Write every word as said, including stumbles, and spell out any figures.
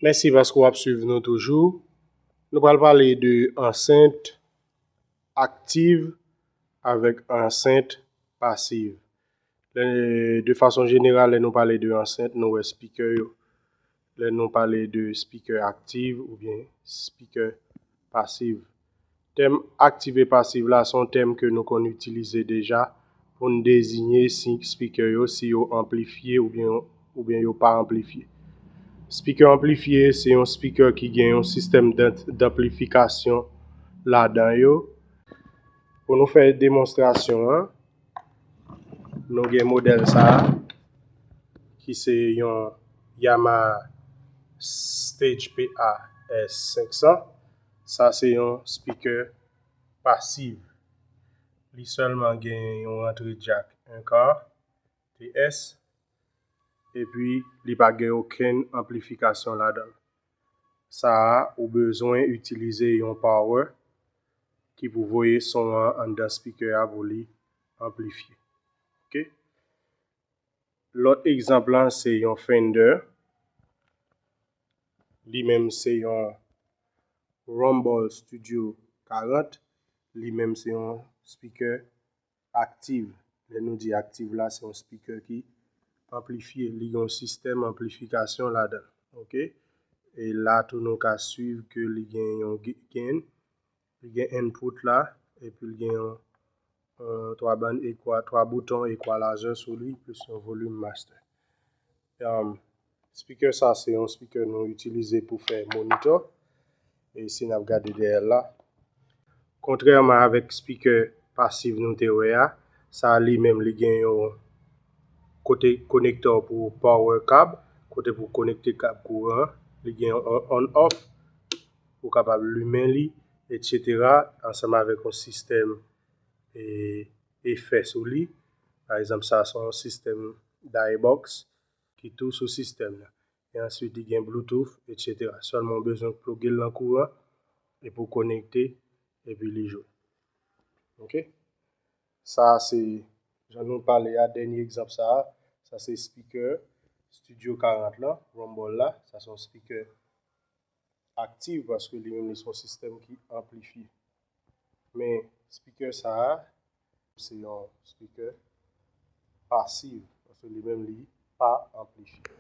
Mèsi paske w ap swiv nou toujou. Nou pral pale de ansent aktiv avèk ansent pasiv. Lè, de fason jeneral, lè nou pale de ansent, nou wè spikè yo. Lè nou pale de spikè aktiv oubyen spikè pasiv. Tèm aktiv e pasiv la se yon tèm ke nou konn itilize deja pou n deziye si spikè yo, si yo anplifye oubyen, oubyen yo pa anplifye. Spikè anplifye se yon spikè ki gen yon sistèm d'an-, d'anplifikasyon ladan yo. Pou nou fè demonstrasyon an, nou gen modèl sa a, ki se yon Yamaha Stage P A S senk san. Sa se yon spikè pasiv. Li sèlman gen yon rantre jack en ka T S, epi li pa gen okenn anplifikasyon ladan l. Sa a, ou bezwen itilize yon power ki pou voye son an anndan spikè a pou li anplifye. Oke? Lòt egzanp lan se yon Fender. Li menm se yon Rumble Studio karant. Li menm se yon spikè aktiv. Lè nou di aktiv la, se yon spikè ki anplifye. Li gen yon sistèm anplifikasyon ladan l. Oke? E la tou nou ka swiv ke li gen yon ge-, gain, li gen input la, epi li gen yon, yon twa bann ekwa-, twa bouton equalizer sou li, plis yon volume master. Um, spikè sa se yon spikè nou itilize pou fè monitor. E si n ap gade dèyè l la, kontrèman avèk spikè pasiv nou te wè a, sa li menm li gen yon kote konektè pou power kab, kote pou konekte kab kouran an, li gen yon on, on off, ou kapab limen li, et cetera, ansanm avèk yon sistèm e, efè sou li. Pa egzanp, sa se yon sistèm die box ki tou sou sistèm nan. E answit, li gen Bluetooth, et cetera. Sèlman, ou bezwen ploge l nan kouran epi w konekte, epi li jwe. Oke? Sa se, jan nou pale a, dènye egzanp sa a, sa se spikè Studio karant lan, Rumble la. Sa se yon spikè aktiv paske li menm li se yon sistèm ki anplifye. Men spikè sa a, se yon spikè pasiv, paske li menm li pa anplifye.